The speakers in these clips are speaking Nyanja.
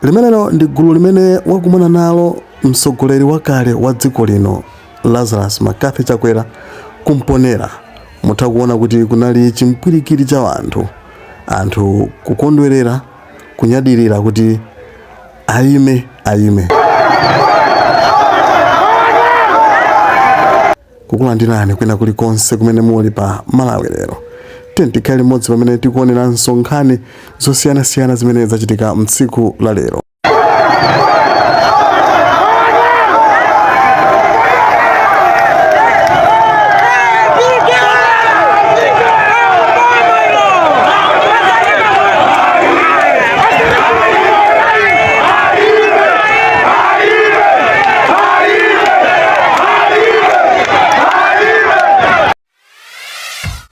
Limenelo ndi gulu limene wakumana nalo mtsogoleri wakale wa dziko lino Lazarus McCarthy Chakwera kumponera. Mutha kuona kuti kunali chimpwirikiti cha anthu, anthu kukondwerera, kunyadirira kuti ayime ayime. Kukulandirani kwina kulikonse kumene muli pa Malawi Lero. Tiyeni tikhale limodzi pamene tikuoneranso nkhani zosiyanasiyana zimene zachitika mtsiku la lero.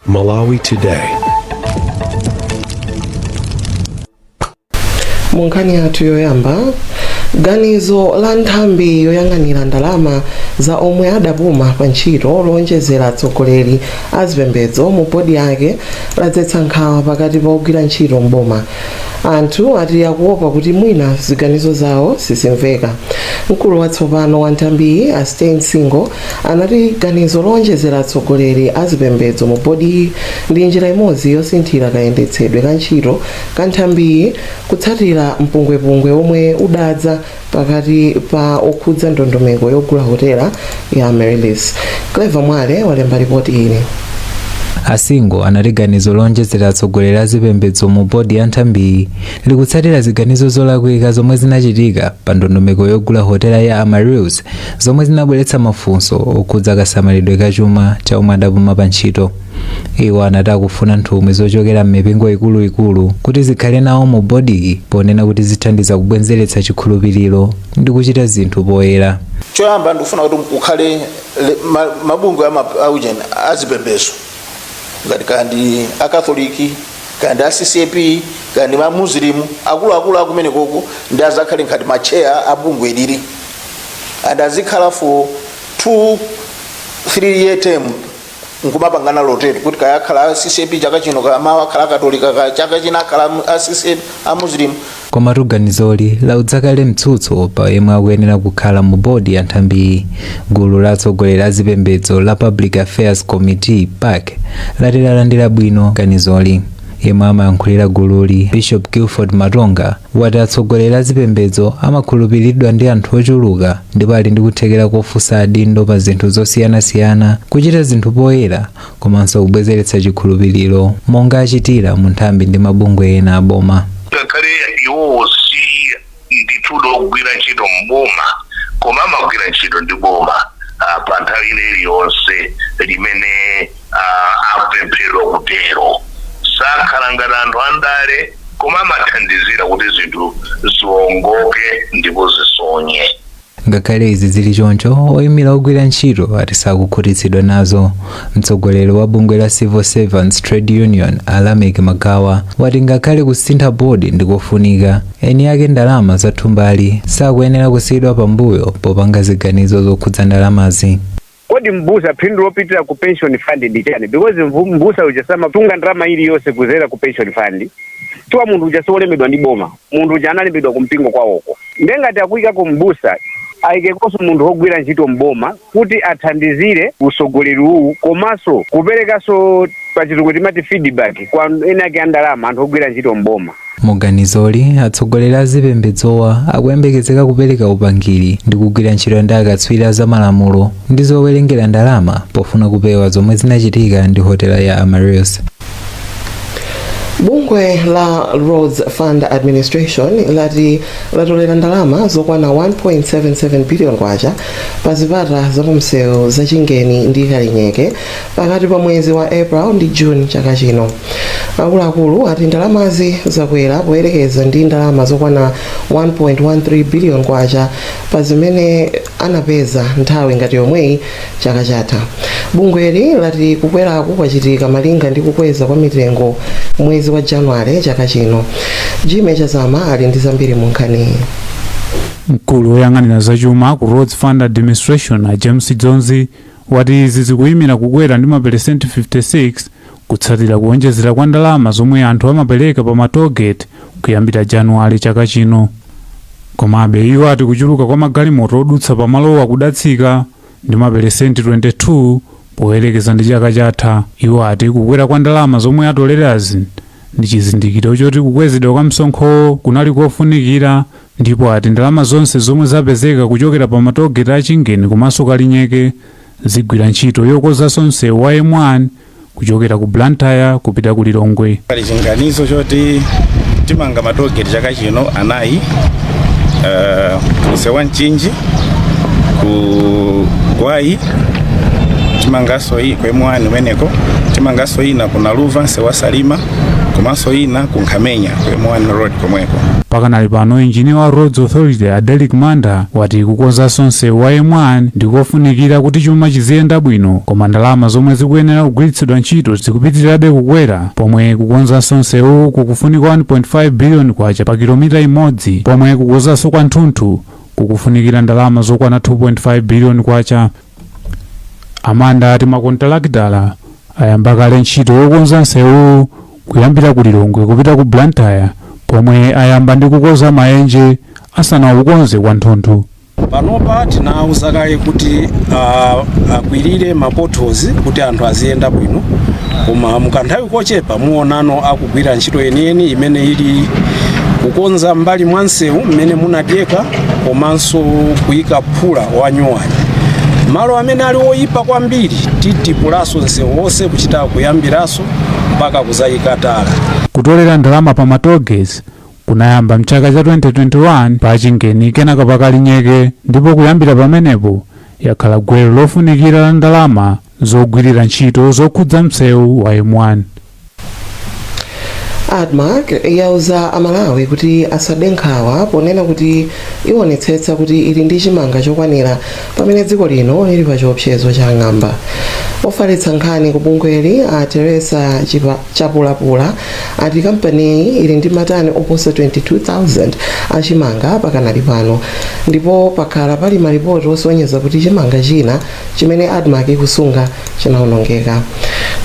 Malawi Today. Mu nkhani yathu yoyamba, ganizo la nthambi yoyang'anira ndalama za omwe adapuma pa ntchito lowonjezera atsogoleri a zipembedzo mu bodi yake ladzetsa nkhawa pakati pa ogwira ntchito m'boma. Anthu ati akuopa kuti mwina ziganizo zawo sizimveka. Mkulu watsopano wa nthambiyi, a Stain Singo, anati ganizo lowonjezera atsogoleri a zipembedzo mu bodiyi ndi njira imodzi yosinthira kayendetsedwe ka ntchito ka nthambiyi kutsatira mpungwepungwe omwe udadza pakati pa okhudza ndondomeko yogula hotela ya Amaryllis. Clever Mwale walemba ripoti ili. A Singo anati ganizo lonjezera atsogoleri a zipembedzo mu bodi ya nthambiyi likutsatira ziganizo zolakwika zomwe zinachitika pa ndondomeko yogula hotela ya Amaryllis zomwe zinabweretsa mafunso okhudza kasamalidwe ka chuma cha omwe adapuma pa ntchito. Iwo anati akufuna nthumwi zochokera m'mipingo ikuluikulu kuti zikhale nawo mu bodiyi ponena kuti zithandiza kubwenzeretsa chikhulupiriro ndi kuchita zinthu poyera. Choyamba ndikufuna kuti kukhale mabungwe aujeni azipembedzo, ngati kaya ndi akatholiki, kaya ndi a CCAP, kaya ndi mamuslimu, akuluakulu akumenekoko ndi azakhale ngati macheya a bungwe ilili and azikhala for 2 3 year term nkumapangana rotate kuti kaya akhala a CCAP chaka chino, kaya mawa akhala akatolika, kaya chaka china akhala a CCAP, a Muslim. Komatu ganizoli lautsa kale mtsutso pa yemwe akuyenera kukhala mu bodi ya nthambiyi. Gulu la atsogoleri a zipembedzo la Public Affairs Committee, PAC, lati lalandira bwino ganizoli. Yemwe amayankhulira gululi, Bishop Gilford Matonga, wati atsogoleri a zipembedzo amakhulupiridwa ndi anthu ochuluka ndipo ali ndi kuthekera kofunsa adindo pa zinthu zosiyanasiyana, kuchita zinthu poyera komanso kubwezeretsa chikhulupiriro monga achitira mu nthambi ndi mabungwe ena a boma. Ngakhale iwowo si ndithu ogwira ntchito m'boma, koma amagwira ntchito ndi boma pa nthawi ina iliyonse limene apemphedwa kutero. Sakhala ngati anthu andale, koma amathandizira kuti zinthu ziongoke ndipo zisonye. Ngakhale izi zili choncho, oyimira ogwira ntchito ati sakukhutitsidwa nazo. Mtsogoleri wa bungwe la Civil Servants Trade Union, a Lameck Magawa, wati ngakhale kusintha bodi ndikofunika, eni ake ndalama za thumbali sakuyenera kusiyidwa pambuyo popanga ziganizo zokhudza ndalamazi. Kodi mbusa phindu lopitira ku pension fund ndi chani? Because mbusa uja samatunga ndalama iliyonse kuzera ku pension fund, chifukwa munthu uja siwolembedwa ndi boma, munthu uja analembedwa ku mpingo kwawoko. Ndiye ngati akuyikako mbusa, ayikekonso munthu wogwira ntchito mboma kuti athandizire usogoleri uwu, komanso kuperekanso pachizungu timati feedback kwa eni ake a ndalama, anthu ogwira ntchito mboma. Mu ganizoli, atsogoleri a zipembedzowa akuyembekezeka kupereka upangiri ndi kugwira ntchito ndi akatswiri a zamalamulo ndi zowerengera ndalama pofuna kupewa zomwe zinachitika ndi hotela ya Amaryllis. Bungwe la Roads Fund Administration lati latolera ndalama zokwana 1.77 billion kwacha pa zipata zapamsewu za Chingeni ndi Kalinyeke pakati pa mwezi wa April ndi June chaka chino. Akuluakulu ati ndalamazi zakwera poyerekeza ndi ndalama zokwana 1.13 billion kwacha pa zimene anapeza nthawi ngati yomweyi chaka chatha. Bungweli lati kukweraku kwachitika malinga ndi kukweza kwa mitengo mwezi wa January chaka chino. Jimmy Chazama ali ndi zambiri mu nkhaniyi. Mkulu woyang'anira zachuma ku Roads Fund Administration, a James Dzonzi, wati izi zikuyimira kukwera ndi maperesenti 56 kutsatira kuonjezera kwa ndalama zomwe anthu amapereka pa ma tollgate kuyambira Januwale chaka chino. Komabe iwo ati kuchuluka kwa magalimoto odutsa pamalowa kudatsika ndi maperesenti 22 poyerekeza ndi chaka chatha. Iwo ati kukwera kwa ndalama zomwe atolerazi ndi chizindikiro choti kukwezedwa kwa msonkhowo kunali kofunikira, ndipo ati ndalama zonse zomwe zapezeka kuchokera pa matollgate a Chingeni komanso Kalinyeke zigwira ntchito yokonzanso msewu wa M1 kuchokera ku Blantyre kupita ku Lilongwe. Pali chinganizo choti timanga matollgate chaka chino anayi, msewu wa Mchinji, ku Gwayi, timanganso iyi ku M1 umeneko, timanganso ina ku Naluva, msewu wa Salima, komanso ina ku Nkhamenya ku M1 road komweko. Pakanali pano, injiniya wa Roads Authority a Derek Manda wati kukonzanso msewu wa M1 ndikofunikira kuti chuma chiziyenda bwino, koma ndalama zomwe zikuyenera kugwiritsidwa ntchito zikupitirirabe kukwera, pomwe kukonzanso msewu kukufunika 1.5 biliyoni kwacha pa kilomita imodzi, pomwe kukonzanso kwathunthu kukufunikira ndalama zokwana 2.5 biliyoni kwacha. Amanda ati makontalakitala ayamba kale ntchito yokonza msewu kuyambira ku Lilongwe kupita ku Blantyre, pomwe ayamba ndi kukonza maenje asanawukonze kwathunthu. Panopa tinawuza kale kuti akwirire ma potholes kuti anthu aziyenda bwino, koma mukanthawi kochepa muonano akugwira ntchito yeniyeni imene ili kukonza mbali mwa msewu mmene munadyeka komanso kuyika phula wanyuwani. Malo amene ali oyipa kwambiri titipulanso msewu wonse kuchita kuyambiranso mpaka kuzayika tala. Kutolera ndalama pa matollgates kunayamba mchaka cha 2021 pa Chingeni, kenaka pa Kalinyeke, ndipo kuyambira pamenepo yakhala gwero lofunikira la ndalama zogwirira ntchito zokhudza msewu wa M1. ADMARC yauza Amalawi kuti asade nkhawa ponena kuti ionetsetsa kuti ili ndi chimanga chokwanira pamene dziko lino lili pa chiopsezo cha ng'amba. Ofalitsa nkhani ku bungweli a Teresa Chapulapula ati kampaniyi ili ndi matani oposa 22,000 achimanga pakanali pano, ndipo pakhala pali malipoti osonyeza kuti chimanga china chimene ADMARC ikusunga chinawonongeka.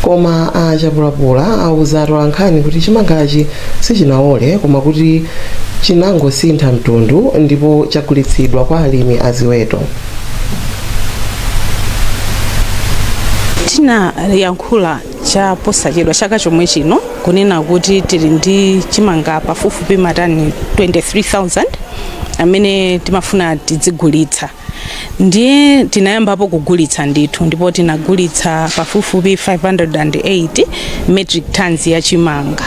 Koma a Chapulapula auza atolankhani kuti chimangachi sichinawole, koma kuti chinangosintha mtundu ndipo chagulitsidwa kwa alimi aziweto. Tinayankhula cha posachedwa chaka chomwe chino kunena kuti tili ndi chimanga pafupifupi matani 23,000 amene timafuna tidzigulitsa. Ndiye tinayambapo kugulitsa ndithu, ndipo tinagulitsa pafupifupi 580 metric tons ya chimanga.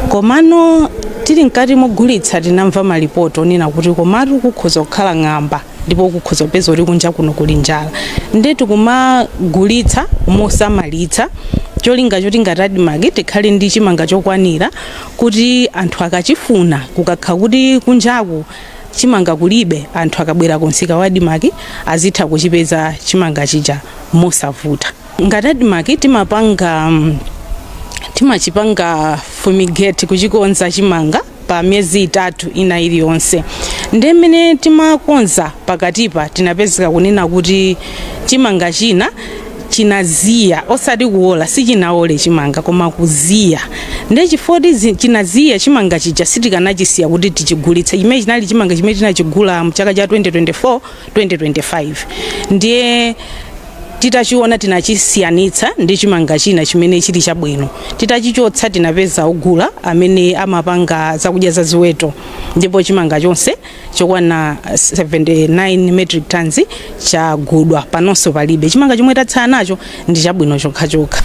Komano tili mkati mogulitsa tinamva malipoti onena kuti komatu kukhoza kukhala ng'amba ndipo kukhoza kupeza kuti kunja kuno kuli njala. Ndiye tikumagulitsa mosamalitsa, cholinga choti ngati ADMARC tikhale ndi chimanga chokwanira kuti anthu akachifuna, kukakhala kuti kunjaku chimanga kulibe, anthu akabwera ku msika wa ADMARC azitha kuchipeza chimanga chija mosavuta. Ngati ADMARC timachipanga fumigate, kuchikonza chimanga pa miyezi 3 ina iliyonse. Ndiye mmene timakonza pakatipa tinapezeka kunena kuti chimanga china chinaziya, osati kuwola, sichinawole chimanga koma kuziya. Ndiye chifukwa chinaziya chimanga chija sitikanachisiya kuti tichigulitse. Chimene chinali chimanga chimene tinachigula mchaka cha 2024 2025, ndiye titachiona tinachisiyanitsa ndi chimanga china chimene chili chabwino. Titachichotsa tinapeza ogula amene amapanga zakudya za ziweto, ndipo chimanga chonse chokwana 79 metric tons chagudwa. Panonso palibe chimanga, chomwe tatsala nacho ndi chabwino chokhachokha.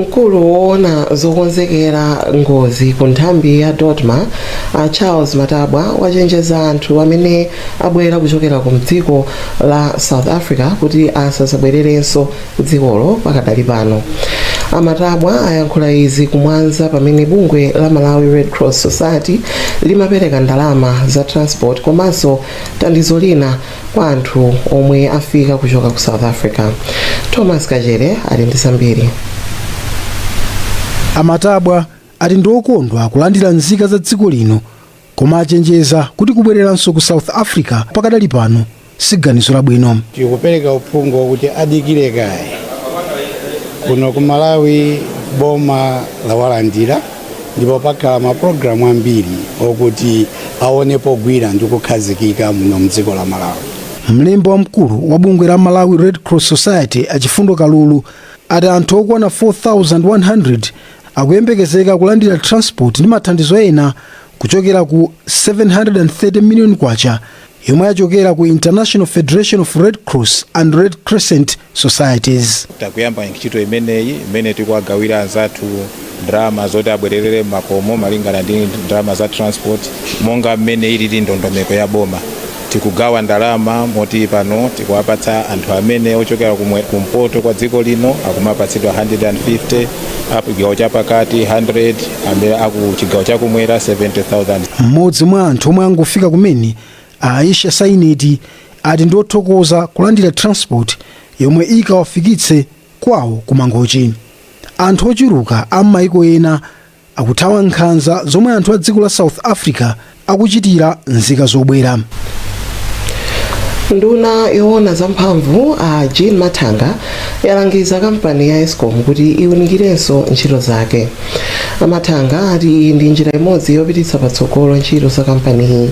Mkulu woona zokonzekera ngozi ku nthambi ya DoDMA a Charles Matabwa wachenjeza anthu amene abwera kuchokera ku dziko la South Africa kuti asazabwererenso dzikolo pakadali pano. Amatabwa ayankhula izi kumwanza pamene bungwe la Malawi Red Cross Society limapereka ndalama za transport komanso thandizo lina kwa anthu omwe afika kuchoka ku South Africa. Thomas Kachere ali ndi zambiri. Amatabwa ati ndi okondwa kulandira nzika za dziko lino, koma achenjeza kuti kubwereranso ku South Africa pakadali pano si ganizo labwino. Tikupereka uphungu wakuti adikire kaye kuno ku Malawi, boma lawalandira. Ndipo pakhala mapulogalamu ambiri okuti aone pogwira ndi kukhazikika muno mdziko la Malawi. Mlembi wamkulu wa bungwe la Malawi Red Cross Society, Achifundo Kalulu, ati anthu okwana 4100 akuyembekezeka kulandira transport ndi mathandizo ena kuchokera ku 730 million kwacha yomwe yachokera ku International Federation of Red Cross and Red Crescent Societies. Takuyamba ntchito imeneyi imene tikuwagawira anzathu ndalama zoti abwererere makomo malingana ndi ndalama za transport, monga mmene ilili ndondomeko ya boma. Tikugawa ndalama moti pano tikuwapatsa anthu amene ochokera kumpoto kwa dziko lino akumapatsidwa 150, apo chigawo chapakati 100, amene aku chigawo chakumwera 70,000. Mmodzi mwa anthu omwe angofika kumene, Aisha Saineti, ati ndi othokoza kulandira transport yomwe ikawafikitse kwawo ku Mangochi. Anthu ochuluka a m'mayiko ena akuthawa nkhanza zomwe anthu a dziko la South Africa akuchitira nzika zobwera. Nduna yoona zamphamvu a Jean Mathanga yalangiza kampani ya ESCOM kuti iwunikirenso ntchito zake. Mathanga ati iyi ndi njira imodzi yopititsa patsogolo ntchito za kampaniyi.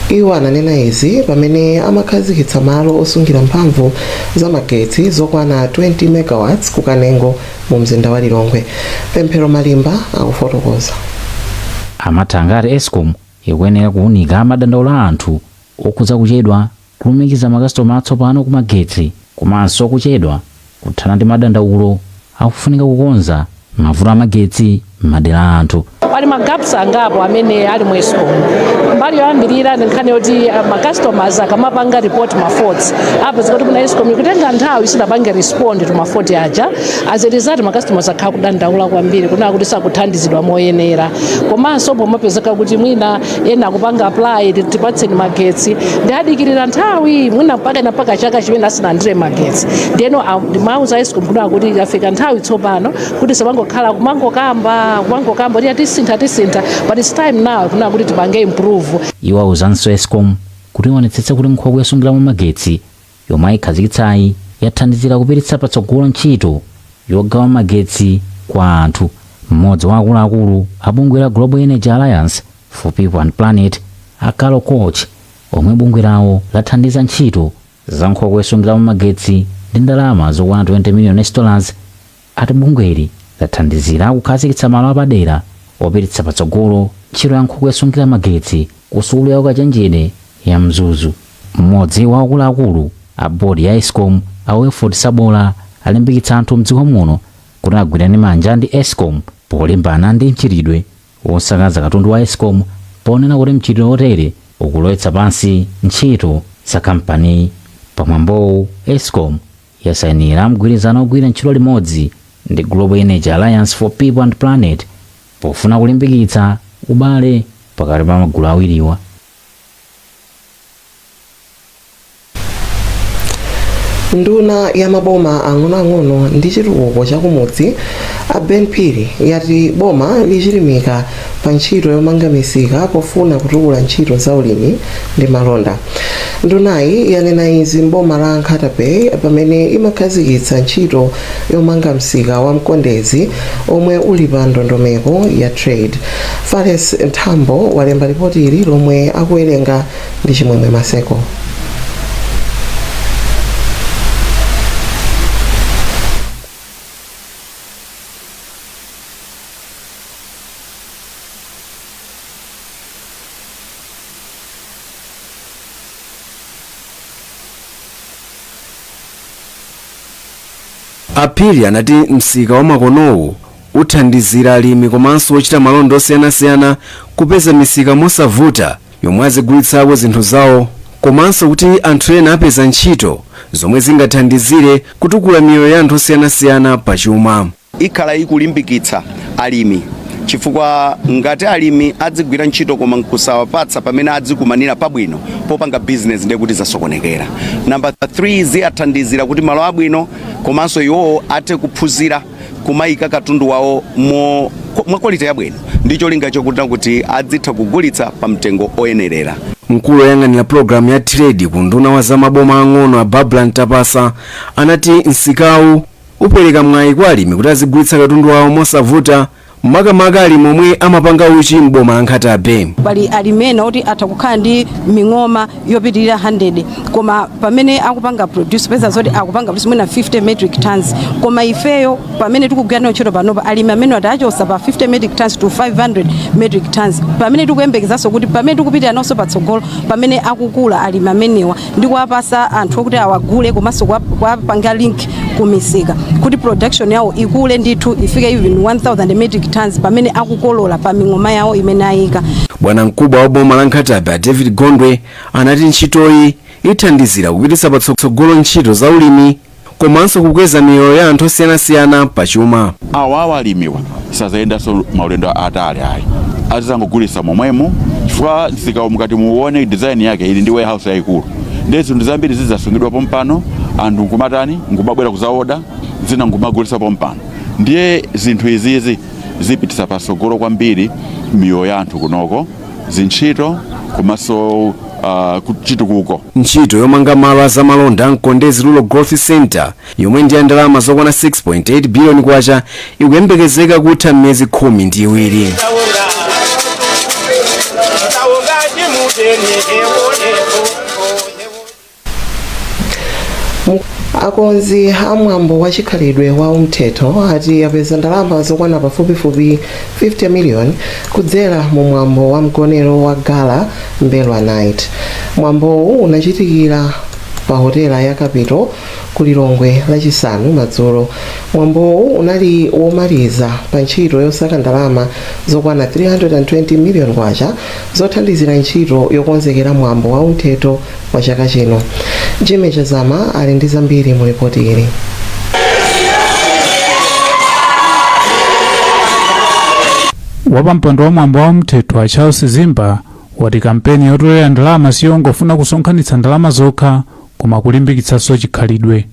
Iwo ananena izi pamene amakhazikitsa malo osungira mphamvu za magetsi zokwana 20 megawatts ku Kanengo mu mzinda wa Lilongwe. Pemphero Malimba akufotokoza. Amathanga ati ESCOM ikuyenera kuwunika madandaulo a anthu okhudza kuchedwa kulumikiza makasitoma atsopano ku magetsi, komanso kuchedwa kuthana ndi madandaulo akufunika kukonza mavuto amagetsi m'madera a anthu. Pali ma gaps angapo amene ali mu ESCOM. Mbali yoyambirira ndi nkhani yoti ma customers akamapanga report ma faults, apeza kuti kuna ESCOM ikutenga nthawi isanapange respond to ma fault aja. As a result, ma customers akhala kudandaula kwambiri kunena kuti sakuthandizidwa moyenera. Komanso pomapezeka kuti mwina ena akupanga apply, tipatseni magetsi, ndi adikirira nthawi mwina mpaka chaka chimene asanalandire magetsi. Ndiyeno ndimauza ESCOM kunena kuti yafika nthawi tsopano kuti samangokhala kumangokamba kuti tisintha tisintha, but it's time now kunena kuti tipange improve. Iwo awuzanso ESCOM kuti ionetsetse kuti nkhokwe yosungiramo magetsi yomwe ayikhazikitsayi yathandizira kupititsa patsogolo ntchito yogawa magetsi kwa anthu. Mmodzi wa akuluakulu a bungwe la Global Energy Alliance for People and Planet, a Carol Koch, omwe bungwe lawo lathandiza ntchito za nkhokwe yosungiramo magetsi ndi ndalama zokwana 20 million US dollars, ati bungweli lathandizira kukhazikitsa malo apadera opititsa patsogolo ntchito ya nkhokwe yosungira magetsi ku sukulu ya ukachenjede ya Mzuzu. Mmodzi wa akuluakulu a bodi ya ESCOM, a Wilford Sabola, alimbikitsa anthu mdziko muno kuti agwirane manja ndi ESCOM polimbana ndi mchitidwe wosakaza katundu wa ESCOM, ponena kuti mchitidwe wotere ukulowetsa pansi ntchito za kampani. Pamwambowu, ESCOM yasayinira mgwirizano ogwira ntchito limodzi ndi Global Energy Alliance for People and Planet pofuna kulimbikitsa ubale pakati pa magulu awiriwa. Nduna ya maboma ang'onoang'ono ndi chitukuko chakumudzi a Ben Phiri yati boma lichilimika pa ntchito yomanga misika pofuna kutukula ntchito za ulimi ndi malonda. Ndunayi yanena izi m'boma la Nkhata Bay pamene imakhazikitsa ntchito yomanga msika wa Mkondezi omwe uli pa ndondomeko ya trade. Fales Nthambo walemba ripoti ili lomwe akuwerenga ndi Chimwemwe Maseko. A Phiri anati msika wa makonowu uthandizira alimi komanso ochita malonda osiyanasiyana kupeza misika mosavuta yomwe azigulitsako zinthu zawo, komanso kuti anthu ena apeza ntchito zomwe zingathandizire kutukula miyoyo ya anthu osiyanasiyana pachuma. Ikhala ikulimbikitsa alimi, chifukwa ngati alimi adzigwira ntchito koma nkusawapatsa pamene adzikumanira pabwino popanga business, ndiye kuti zasokonekera. Number 3, ziyathandizira kuti malo abwino komanso iwowo athe kuphunzira kumayika katundu wawo mwa quality yabwino ndi cholinga chokuti kuti adzitha kugulitsa pa mtengo oyenerera. Mkulu woyang'anira pulogalamu ya Trade ku unduna wa zamaboma ang'ono a Barbara Mtapasa anati msikawu upereka mwayi kwa alimi kuti azigulitsa katundu wawo mosavuta. Makamaka alimi omwe amapanga uchi m'boma la Nkhata Bay. Pali alimi ena oti atha kukhala ndi ming'oma yopitirira 100, koma pamene akupanga produce peza zoti akupanga produce mwina 50 metric tons. Koma ifeyo pamene tikugwira nayo ntchito panopa, alimi amene atachotsa pa 50 metric tons to 500 metric tons, pamene tikuyembekezanso kuti pamene tikupitira nonso patsogolo, pamene akukula alimi amenewa ndi kuwapasa anthu okuti awagule komanso kuwapanga link kumisika kuti production yawo ikule ndithu, ifike even 1000 metric tons pamene akukolola pa ming'oma yawo imene ayika. Bwana mkubwa wa boma la Nkhata Bay David Gondwe anati ntchitoyi ithandizira kupititsa patsogolo ntchito za ulimi komanso kukweza miyoyo ya anthu osiyanasiyana pachuma. Awawa alimiwa sazayendanso maulendo atali ayi, azizangogulitsa momwemo chifukwa msikawo mukati muone design yake ili ndi warehouse yayikulu, ndi zinthu zambiri zidzasungidwa pompano, anthu nkumatani, nkumabwera kuzaoda zina, nkumagulitsa pompano. Ndiye zinthu izizi zipititsa patsogolo kwambiri miyoyo ya anthu kunoko, zintchito komanso chitukuko. Ntchito yomanga malo azamalonda Mkondezi Rural Growth Center, yomwe ndi ya ndalama zokwana 6.8 biliyoni kwacha, ikuyembekezeka kutha m'miyezi 12. Akonzi a mwambo wa chikhalidwe wa Umthetho ati apeza ndalama zokwana pafupifupi 50 million kudzera mu mwambo wa mgonero wa Gala Mbelwa Night. Mwambowu unachitikira pa hotela ya Capital ku Lilongwe Lachisanu madzulo. Mwambowu unali womaliza pa ntchito yosaka ndalama zokwana 320 million kwacha zothandizira ntchito yokonzekera mwambo wa Umthetho wa chaka chino. Jimmy Chazama ali ndi zambiri mu ripoti ili. Wapampando wa mwambo wa Umthetho a Charles Zimba wati kampeni yotolera ndalama siyongofuna kusonkhanitsa ndalama zokha, koma kulimbikitsanso chikhalidwe.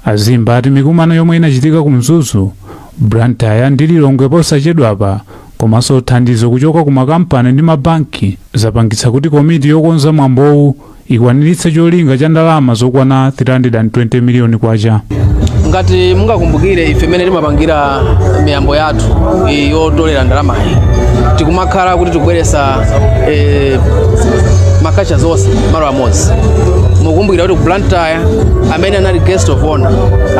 Azimba ati mikumano yomwe inachitika ku Mzuzu, Blantyre ndi Lilongwe posachedwapa, komanso thandizo kuchoka ku makampani ndi mabanki, zapangitsa kuti komiti yokonza mwambowu ikwaniritse cholinga cha ndalama zokwana 320 miliyoni kwacha. Ngati mungakumbukire, ife imene timapangira miyambo yathu iyi yotolera ndalamayi, tikumakhala kuti tikubweretsa ma culture zonse malo amodzi. Mukumbukira kuti ku Blantyre amene anali guest of honor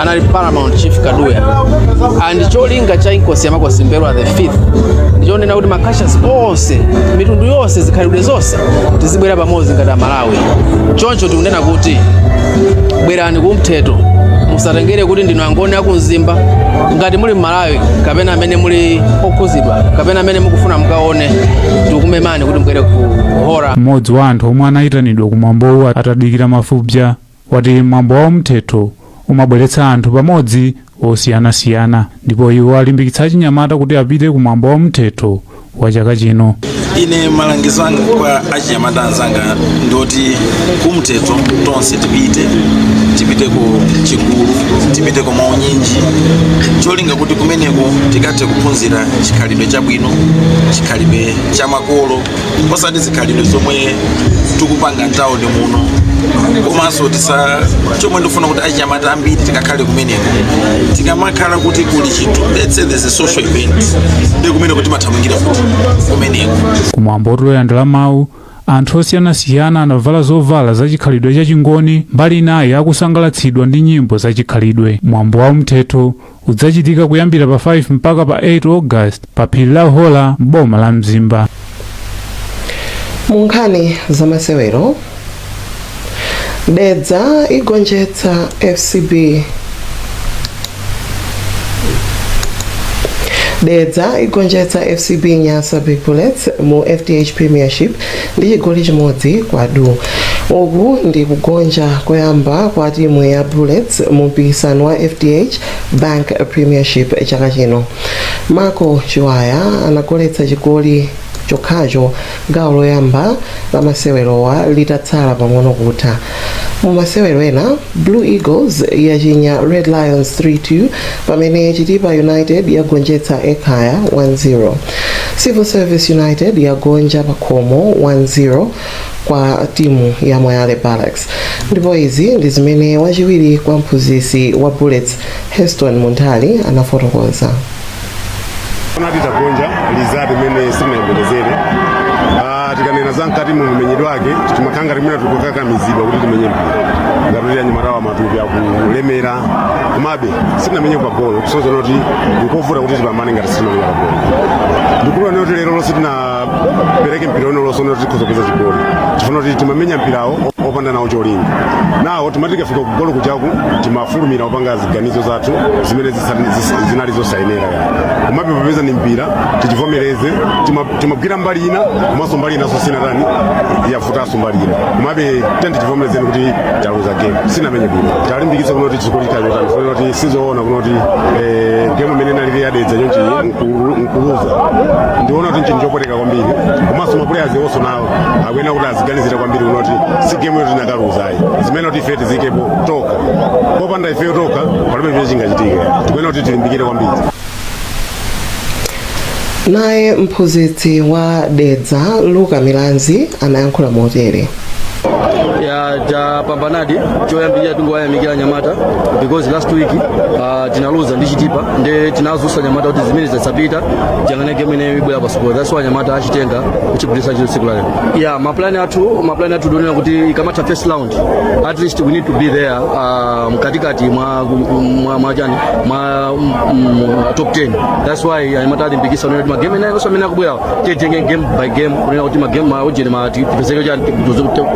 anali Paramount Chief Kaduya, and cholinga cha Inkosi ya Makosi Mbelwa the fifth ndichonena kuti ma cultures onse, mitundu yonse, zikhalidwe zonse tizibwera pamodzi ngati Amalawi. Choncho tikunena kuti bwerani ku Umthetho, musatengere kuti ndinu Angoni akumzimba. Ngati muli Mmalawi kapena amene muli okhuzidwa kapena amene mukufuna mukaone, tikumemani kuti mubwere ku hora. Mmodzi wa anthu omwe anayitanidwa ku mwambowu, Atadikira Mafubja, wati mwambo wa Umthetho umabweretsa anthu pamodzi osiyanasiyana, ndipo iwo alimbikitsa achinyamata kuti apite ku mwambo wa Umthetho wa chaka chino. Ine malangizo anga kwa achinyamata anzanga ndoti kumthetho tonse tipite ku chigulu, tipite ku maunyinji, cholinga kuti kumeneko tikathe kuphunzira chikhalidwe chabwino, chikhalidwe cha makolo, osati zikhalidwe zomwe tikupanga mtawuni muno. Komanso tisa chomwe ndifuna kuti achinyamata ambiri tikakhale kumeneko, tikamakhala kuti kuli chinthu, let's say there's a social event, ndi kumeneko timathamangira kuti kumeneko. Kumwambo otolera ndalamawu, anthu osiyanasiyana anavala zovala zachikhalidwe chachingoni, mbali inayi akusangalatsidwa ndi nyimbo zachikhalidwe. Mwambo wa Umthetho udzachitika kuyambira pa 5 mpaka pa 8 August pa phiri la Hola m'boma la Mzimba. Mu nkhani zamasewero, Dedza igonjetsa FCB. Dedza igonjetsa FCB Nyasa Big Bullets mu FDH Premiership ndi chigoli chimodzi kwa du. Uku ndi kugonja koyamba kwa timu ya Bullets mu mpikisano wa FDH Bank Premiership chaka chino. Marco Chiwaya anagoletsa chigoli chokhacho gawo loyamba la masewerowa litatsala pang'ono kutha. Mu masewero ena, Blue Eagles yachinya Red Lions 3-2 pamene Chitipa United yagonjetsa Ekhaya 1-0. Civil Service United yagonja pakhomo 1-0 kwa timu ya Moyale Barracks. Ndipo izi ndi zimene wachiwiri kwa mphunzitsi wa Bullets Heston Munthali anafotokoza. Onati tagonja result imene sitinayembekezere. Tikanena za mkati mu mumenyedwe ake, timakhanga timene tikukakamizidwa kuti timenye mpira ngati anyamatawa matupi akulemera, komabe sitinamenye pa golo, kusonyeza kuti nkovuta kuti tipambane ngati sitinamenya pa golo. Ndikulwa kuti lero lonse tinapereke mpira uno lonse kuti tikhoza kupeza chigoli, tifuna kuti timamenya mpirawo opanda nawo cholinga nawo. Timati tikafika kugolo kuchaku timafulumira opanga ziganizo zathu zimene zinali zosayenera yani. Komabe popeza ni mpira, tichivomereze, timagwira mbali ina komanso mbali inaso sinatani, yavutanso mbali ina. Komabe tenti tichivomerezeni kuti taluza game, sinamenye bwino. Talimbikitsa kuno kuti chigoli chachotani, funa kuti sizoona kuno kuti game imene inalili yadedza chonchi nkuluza. Ndiona kuti nchinthu chopweteka kwambiri, komanso maplayers onso nawo akuyenera kuti aziganizira kwambiri kuno kuti si game yoti tinakaluzayi, zimene kuti ife tizikepo toka. Popanda ifeyo toka palibe chimene chingachitike. Tikuyenera kuti tilimbikire kwambiri. Naye mphunzitsi wa Dedza, Luka Milanzi, anayankhula motere. Ya, tapambanadi. Choyambirira tingoyamikira nyamata because last week tinaluza ndi Chitipa, nde tinazusa nyamata kuti zimene zasapita, tiyang'ane game ineyo ibwera pa score. That's why nyamata achitenga kuchigwiritsa ntchito tsiku lalero. Ya, maplani athu ndionena kuti ikamatha first round, at least we need to be there mkatikati mwa chani, mwa top 10. That's why anyamata alimbikisa kunena kuti magame enayo amene akubwera tiyetenge game by game, kunena kuti magame maujeni ma tipezeke chani,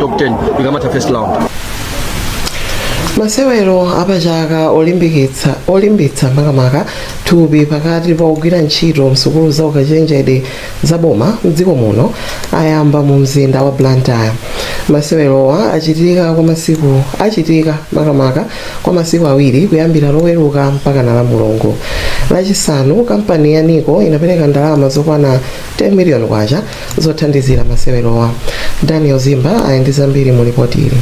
top 10 ikamatha first round. Masewero apachaka olimbitsa makamaka thupi pakati pa ogwira ntchito msukulu za ukachenjede za boma mdziko muno ayamba mu mzinda wa Blantyre. Masewerowa achitika makamaka kwa masiku 2, kuyambira Loweruka mpaka na la Mulungu. Lachisanu kampani ya Nico inapereka ndalama zokwana 10 miliyoni kwacha zothandizira masewerowa. Daniel Zimba ali ndi zambiri mu ripoti ili.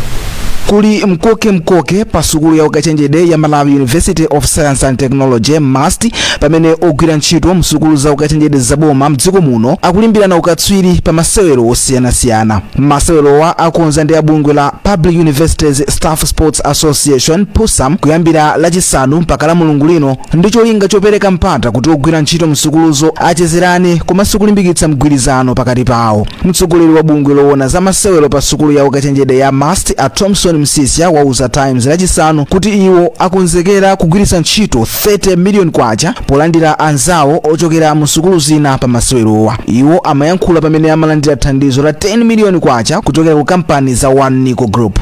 Kuli mkoke pa sukulu ya ukachenjede ya Malawi University of Science and Technology, MUST, pamene ogwira ntchito msukulu za ukachenjede zaboma mdziko muno akulimbirana ukatswiri pa masewero osiyanasiyana. Masewerowa akonza ndi abungwe la Public Universities Staff Sports Association, PUSAM, kuyambira Lachisanu mpaka la Mulungu lino, ndi cholinga chopereka mpata kuti ogwira ntchito msukuluzo achezerane komanso kulimbikitsa mgwirizano pakati pawo. Mtsogoleri wa bungwe loona za masewero pa sukulu ya ukachenjede ya MUST, a Thompson Msisya, wauza Times Lachisanu kuti iwo akonzekera kugwiritsa ntchito 30 million kwacha polandira anzawo ochokera mu sukulu zina pa masewerowa. Iwo amayankhula pamene amalandira thandizo la 10 million kwacha kuchokera ku kampani za One Nico Group.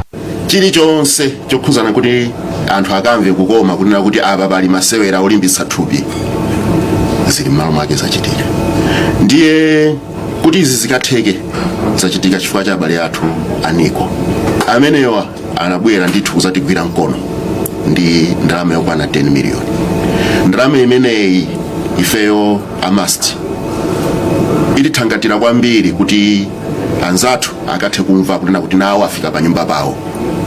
Chilichonse chokhuzana kuti anthu akamve kukoma kunena kuti apa pali masewera olimbitsa thupi zili m'malo mwake, zachitika. Ndiye kuti izi zikatheke, zachitika chifukwa cha abale athu a Nico amenewa. Anabwera ndithu kuzatigwira mkono ndi ndalama yokwana 10 million. Ndalama imeneyi ifeyo a MUST itithangatira kwambiri kuti anzathu akathe kumva kunena kuti nawo afika pa nyumba pawo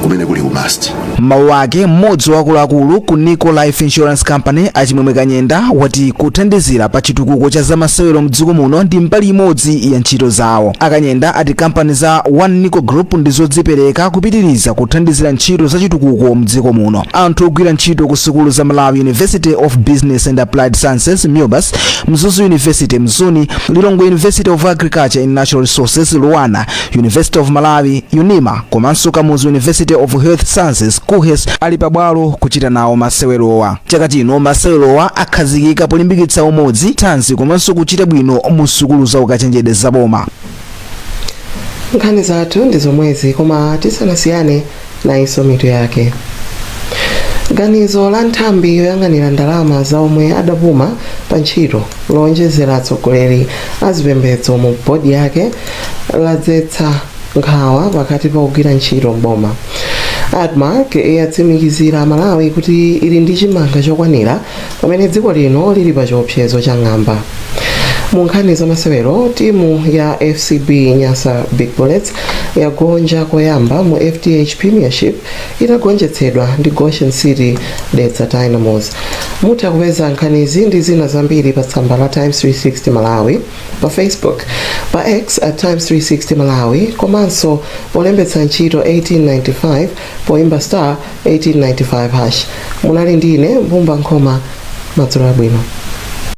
kumene kuli ku MUST. Mawu ake, mmodzi wa akuluakulu ku Nico Life Insurance Company, Achimwemwe Kanyenda, wati kuthandizira pa chitukuko cha zamasewero mdziko muno ndi mbali imodzi ya ntchito zawo. Akanyenda ati kampani za One Nico Group ndi zodzipereka kupitiriza kuthandizira ntchito za chitukuko mdziko muno. Anthu ogwira ntchito ku sukulu za Malawi University of Business and Applied Sciences, MUBAS, Mzuzu University, Mzuni, Lilongwe University of Agriculture and Natural Resources, LUANAR, University of Malawi, UNIMA, komanso Kamuzu University of Health Sciences, KUHeS, ali pabwalo kuchita nawo masewerowa. Chaka chino masewerowa akhazikika polimbikitsa umodzi, thanzi komanso kuchita bwino mu sukulu za ukachenjede zaboma. Nkhani zathu ndi zomwezi, koma tisanasiyane nayinso mitu yake. Ganizo la nthambi yoyang'anira ndalama za omwe adapuma pa ntchito lowonjezera atsogoleri a zipembedzo mu bodi yake ladzetsa nkhawa pakati pa ogwira ntchito mboma. ADMARC yatsimikizira Malawi kuti ili ndi chimanga chokwanira pamene dziko lino lili pa chiopsezo cha ng'amba. Mu nkhani za masewero, timu ya FCB Nyasa Big Bullets yagonja koyamba mu FDH Premiership itagonjetsedwa ndi Goshen City Dedza Dynamos. Mutha kupeza nkhanizi ndi zina zambiri pa tsamba la Times 360 Malawi pa Facebook, pa X at Times 360 Malawi, komanso polembetsa ntchito 1895 poimba *1895#. Munali ndine Mbumba Nkhoma. Madzulo abwino.